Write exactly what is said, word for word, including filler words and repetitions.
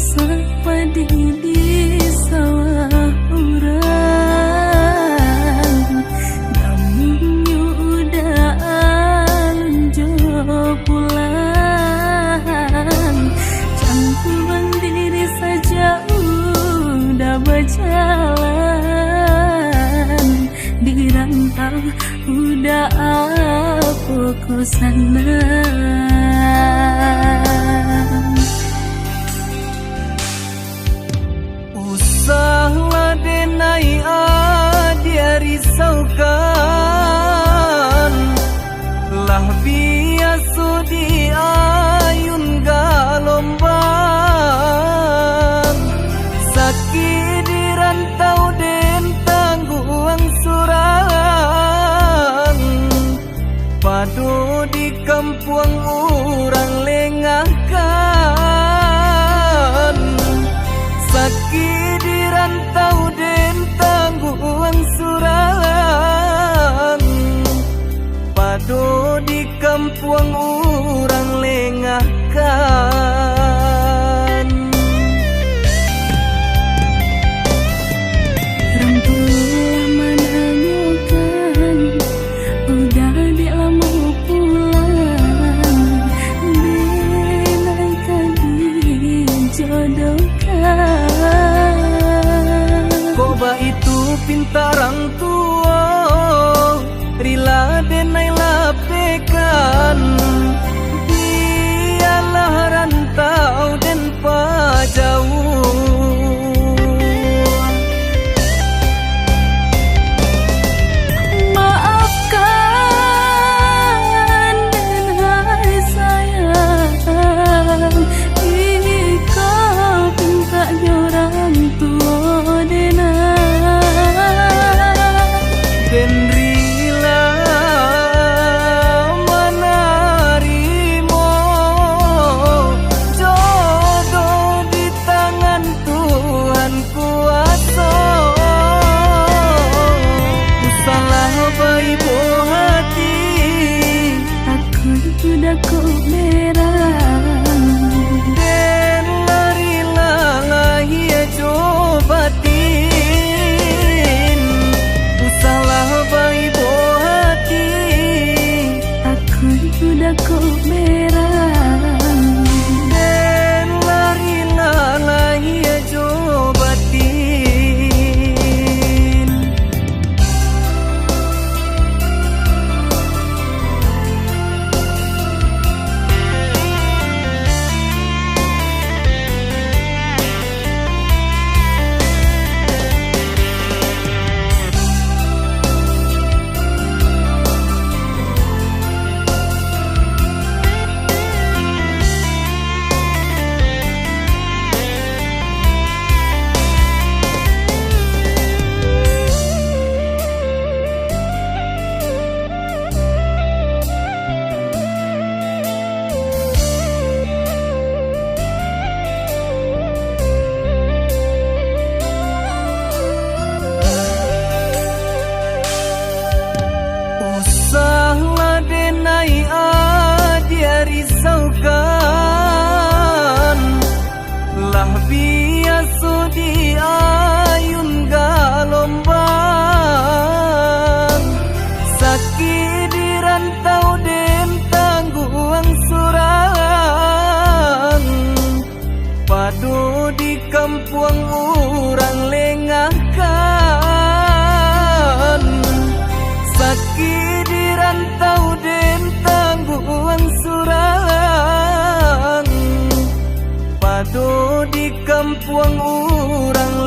Sapadih di sawah urang, namunnyo udah alun jo pulang. Campuang diri sajo udah bajalan, di rantau udah apo ko sanang. Usahlah denai adiak risaukan, lah biaso diayun galombang. Sakik di rantau den tangguang surang, pado di kampuang urang lengahkan. Sakik di rantau den tangguang surang, pado di kampuang urang lengahkan. Urang tu lah mananyokan, udah dek lamo pulang, denai ka dijodohkan. Kok baitu pinta rang tuo, rila denai lapehkan, bialah rantau den pajauah. Maafkan den hai sayang, iko pintanyo rang tuo denai. Den rila manarimo jodoh di tangan Tuhan kuaso. Usahlah baibo hati, takun tu dako berang. Den lah rila lahia jo batin, usahlah baibo hati, takun tu dako berang. Den lah rila lahia jo batin. Usahlah denai adiak risaukan, lah biaso diayun galombang. Sakik di rantau den tangguang surang, pado di kampuang urang lengahkan. Sakik di rantau den tangguang surang, pado di kampuang urang